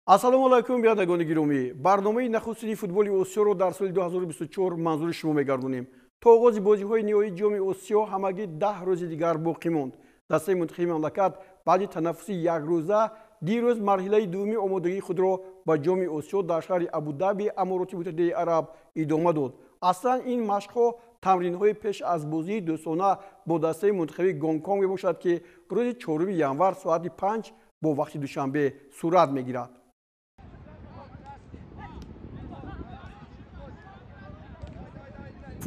Ассалому алайкум, бинандагони гиромӣ. Барномаи нахустини футболи Осиёро дар соли 2024 манзури шумо мегардонем. То оғози бозиҳои ниҳоии ҷоми Осиё ҳамагӣ 10 рӯзи дигар боқӣ монд. Дастаи мунтахиби мамлакат баъди танаффуси якрӯза дирӯз марҳилаи дуввуми омодагии худро ба ҷоми Осиё дар шаҳри Абудаби Амороти Муттаҳидаи Араб идома дод. Аслан ин машқҳо тамринҳои пеш аз бозии дӯстона бо дастаи мунтахиби Гонконг мебошад, ки рӯзи 4 январ соати 5 бо вақти Душанбе сурат мегирад.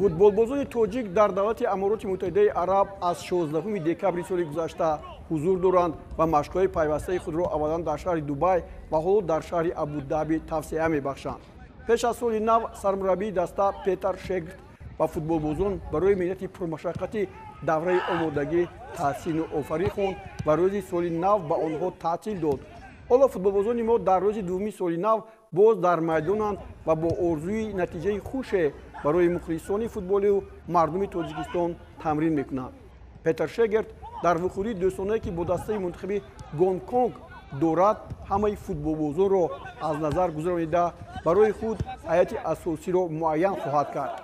Футболбозони тоҷик дар давлати Амороти Муттаҳидаи Араб аз 16 декабри соли гузашта ҳузур доранд ва машқҳои пайвастаи худро аввалан дар шаҳри Дубай ва ҳоло дар шаҳри Абудаби тавсеа мебахшанд. Пеш аз соли нав сармураббии даста Петар Шегрт ба футболбозон барои меҳнати пурмашаққати давраи омодагӣ таҳсину офарин хонд ва рӯзи соли нав ба онҳо таътил дод. Ҳоло футболбозони мо дар рӯзи дуввуми соли нав боз дар майдонанд ва бо орзуи натиҷаи хуше барои мухлисони футболию мардуми Тоҷикистон тамрин мекунанд. Петер Шегерт дар вухӯрии дӯстонае, ки бо дастаи мунтахиби Гонконг дорад, ҳамаи футболбозонро аз назар гузаронида барои худ ҳайати асосиро муайян хоҳад кард.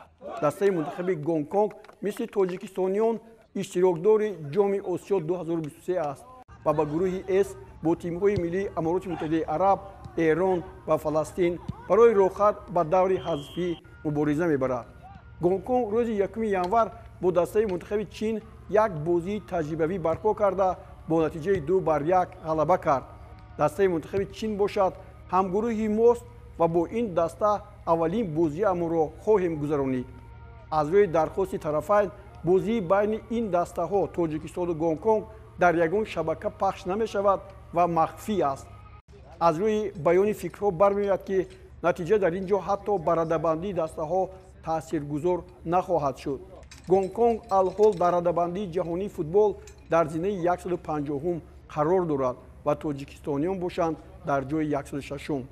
Дастаи мунтахиби Гонконг мисли тоҷикистониён иштирокдори ҷоми Осиё 2023 аст ва ба гурӯҳи С бо тимҳои миллии Амороти Муттаҳидаи Араб, Эрон ва Фаластин барои роҳхат ба даври ҳазфӣ мубориза мебарад. Гонконг рӯзи 1 январ бо дастаи мунтахаби Чин як бозии таҷрибавӣ барпо карда бо натиҷаи 2-1 ғалаба кард. Дастаи мунтахаби Чин бошад ҳамгурӯҳи мост ва бо ин даста аввалин бозиамонро хоҳем гузаронид. Аз рӯи дархости тарафайн бозии байни ин дастаҳо Тоҷикистону Гонконг дар ягон шабака пахш намешавад ва махфӣ аст. Аз рӯи баёни фикрҳо бармеояд, ки натиҷа дар ин ҷо ҳатто ба радабандии дастаҳо таъсиргузор нахоҳад шуд. Гонконг алҳол дар радабандии ҷаҳонии футбол дар зинаи 150 қарор дорад ва тоҷикистониён бошанд дар ҷои 106.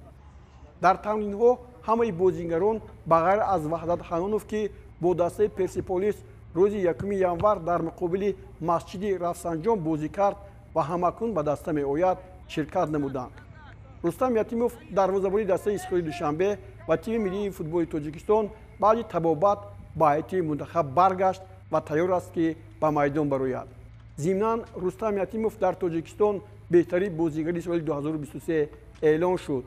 Дар тамринҳо ҳамаи бозигарон ба ғайр аз Ваҳдат Ҳанонов, ки бо дастаи Персеполис рӯзи 1 январ дар муқобили масҷиди Рафсанҷон бозӣ кард ва ҳамакнун ба даста меояд, ширкат намуданд. Рустам Ятимов, дарвозабони дастаи Истиқлоли Душанбе ва тими миллии футболи Тоҷикистон, баъди табобат ба ҳайати мунтахаб баргашт ва тайёр аст, ки ба майдон барояд. Зимнан Рустам Ятимов дар Тоҷикистон беҳтарин бозигари соли 2023 эълон шуд.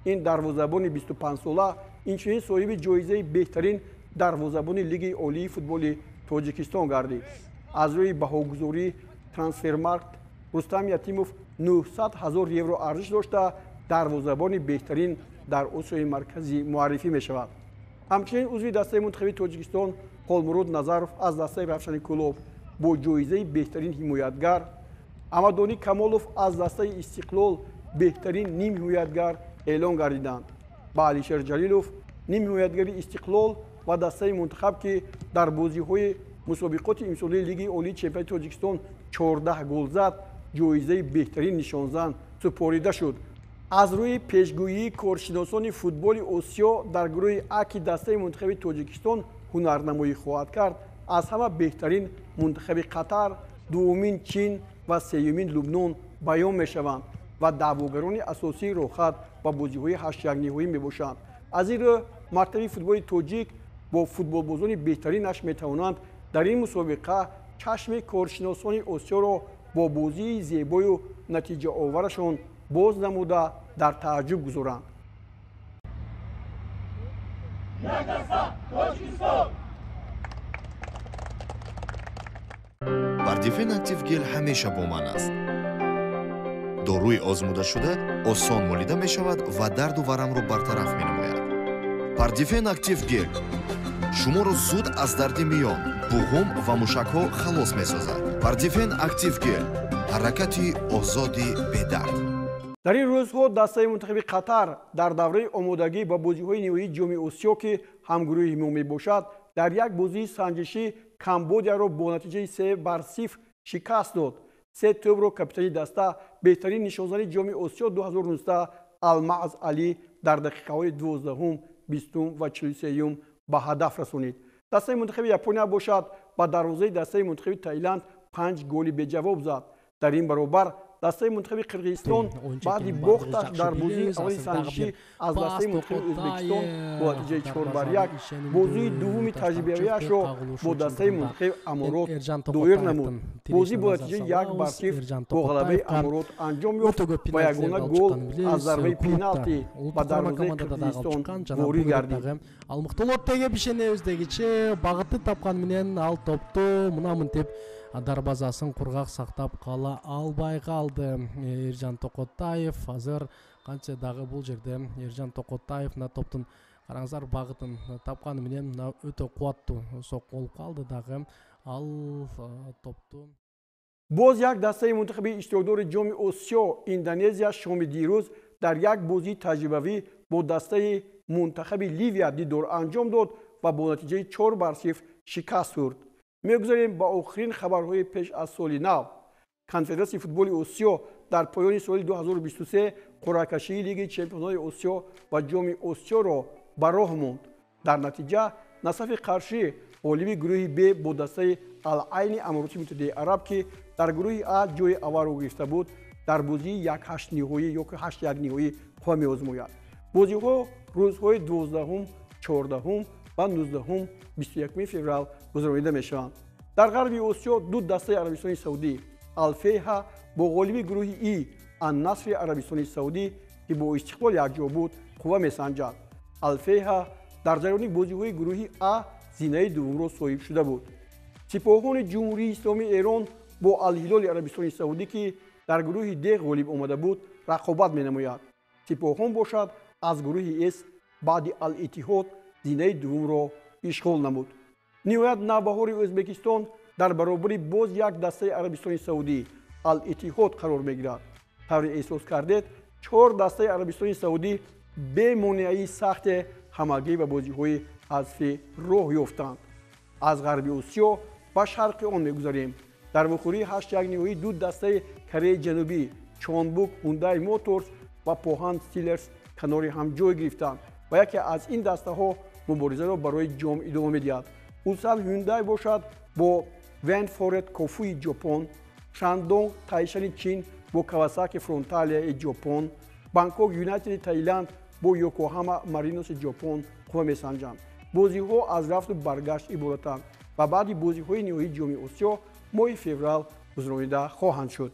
Ин дарвозабони 25-сола инчунин соҳиби ҷоизаи беҳтарин дарвозабони Лигаи олии футболи Тоҷикистон гардид. Аз рӯи баҳогузории Трансфермаркт Рустам Ятимов 900 ҳазор евро арзиш дошта дарвозабони беҳтарин дар Осиёи Марказӣ муаррифӣ мешавад. Ҳамчунин узви дастаи мунтахаби Тоҷикистон Холмурод Назаров аз дастаи Равшани Кӯлоб бо ҷоизаи беҳтарин ҳимоятгар, Амадонӣ Камолов аз дастаи Истиқлол беҳтарин нимҳимоятгар эълон гардиданд. Ба Алишер Ҷалилов, нимҳимоятгари Истиқлол ва дастаи мунтахаб, ки дар бозиҳои мусобиқоти имсолии Лигаи олии чемпионати Тоҷикистон 14 гол зад, ҷоизаи беҳтарин нишонзан супорида шуд. Аз рӯи пешгӯии коршиносони футболи Осиё дар гурӯҳи А, ки дастаи мунтахаби Тоҷикистон ҳунарнамоӣ хоҳад кард, аз ҳама беҳтарин мунтахаби Қатар, дуввумин Чин ва сеюмин Лубнон баён мешаванд ва даъвогарони асосии роҳхат ба бозиҳои ҳаштякниҳоӣ мебошанд. Аз ин рӯ мактаби футболи тоҷик бо футболбозони беҳтаринаш метавонанд дар ин мусобиқа чашми коршиносони Осиёро бо бозии зебою натиҷаоварашон боз намуда дар тааҷҷуб гузоранд. Пардифен Актив Гел ҳамеша бо ман аст. Доруи озмудашуда осон молида мешавад ва дарду варамро бартараф менамояд. Пардифен Актив Гел шуморо зуд аз дарди миён, буғум ва мушакҳо халос месозад. Пардифен Актив Гел ҳаракати озоди бедард. Дар ин рӯзҳо дастаи мунтахаби Қатар дар давраи омодагӣ ба бозиҳои ниҳоии ҷоми Осиё, ки ҳамгурӯҳи мо мебошад, дар як бозии санҷишӣ Камбодияро бо натиҷаи 3-0 шикаст дод. Се тӯбро капитани даста, беҳтарин нишонзани ҷоми Осиё 2019 Алмаъз Алӣ дар дақиқаҳои 12, 20 ва 43 ба ҳадаф расонид. Дастаи мунтахаби Япония бошад ба дарвозаи дастаи мунтахаби Таиланд 5 голи беҷавоб зад. Дар ин баробар Дастаи мунтахаби Қирғизистон баъди бохташ дар бозии аввали санҷишӣ аз дастаи мунтахаби Ӯзбекистон бо натиҷаи 4-1 бозии дуввуми таҷрибавиашро бо дастаи мунтахаби Аморот доир намуд. Бозӣ бо натиҷаи 1-0 бо ғалабаи Аморот анҷом ёфт ва ягона гол аз зарбаи пеналти ба дарвозаи Қирғизистон ворид гардид. Ал мыкты болот деп ишенебиз дегиче багытты тапкан менен ал топту мына мынтип дарбазасын кургак сактап кала албай калды Эржан Токотаев. Азыр кантсе дагы бул жерде Эржан Токотаев мына топтун караңыздар багытын тапканы менен мына өтө кубаттуу сокку болуп калды дагы ал топту. Боз як дастаи мунтахаби иштирокдори Ҷоми Осиё, Индонезия, шоми дирӯз дар як бозии таҷрибавӣ бо дастаи мунтахаби Ливия дидор анҷом дод ва бо натиҷаи 4-0 шикаст хӯрд. Мегузарем ба охирин хабарҳои пеш аз соли нав. Конфедератсияи футболи Осиё дар поёни соли 2023 қуръакашии Лигаи чемпионҳои Осиё ва Ҷоми Осиёро ба роҳ монд. Дар натиҷа Насафи Қаршӣ, ғолиби гурӯҳи Б, бо дастаи Ал-Айни Амороти Муттаҳидаи Араб, ки дар гурӯҳи А ҷои аввалро гирифта буд, дар бозии 1-8 ниҳоӣ ё 8-1 ниҳоӣ қувва меозмояд. Бозиҳо рӯзҳои 12, 14 ва 19, 21 феврал гузаронида мешаванд. Дар ғарби Осиё ду дастаи Арабистони Саудӣ, Алфейҳа, бо ғолиби гурӯҳи И, Аннасри Арабистони Саудӣ, ки бо Истиқлол якҷо буд, қувва месанҷад. Алфейҳа дар ҷараёни бозиҳои гурӯҳи А зинаи дуввумро соҳиб шуда буд. Сипоҳони Ҷумҳурии Исломии Эрон бо Алҳилоли Арабистони Саудӣ, ки дар гурӯҳи Д ғолиб омада буд, рақобат менамояд. Сипоҳон бошад аз гурӯҳи С баъди Ал-Иттиҳод зинаи дуввумро ишғол намуд. Ниҳоят Навбаҳори Ӯзбекистон дар баробари боз як дастаи Арабистони Саудӣ, Ал-Иттиҳод, қарор мегирад. Тавре эҳсос кардед, чор дастаи Арабистони Саудӣ бемонеаи сахте ҳамагӣ ба бозиҳои ҳазфӣ роҳ ёфтанд. Аз ғарби Осиё ба шарқи он мегузарем. Дар вухӯрии 8-1 ниҳоӣ ду дастаи Кореяи Ҷанубӣ, Чонбук Ҳундай Моторс ва Поҳан Стилерс, канори ҳам ҷой гирифтанд ва яке аз ин дастаҳо муборизаро барои ҷом идома медиҳад. Улсан Ҳюндай бошад бо Венфорет Кофуи Ҷопон, Шандонг Тайшани Чин бо Кавасаки Фронталияи Ҷопон, Бангкок Юнайтеди Таиланд бо Йокохама Мариноси Ҷопон қувва месанҷанд. Бозиҳо аз рафту баргашт иборатанд ва баъди бозиҳои ниҳоии Ҷоми Осиё моҳи феврал гузаронида хоҳанд шуд.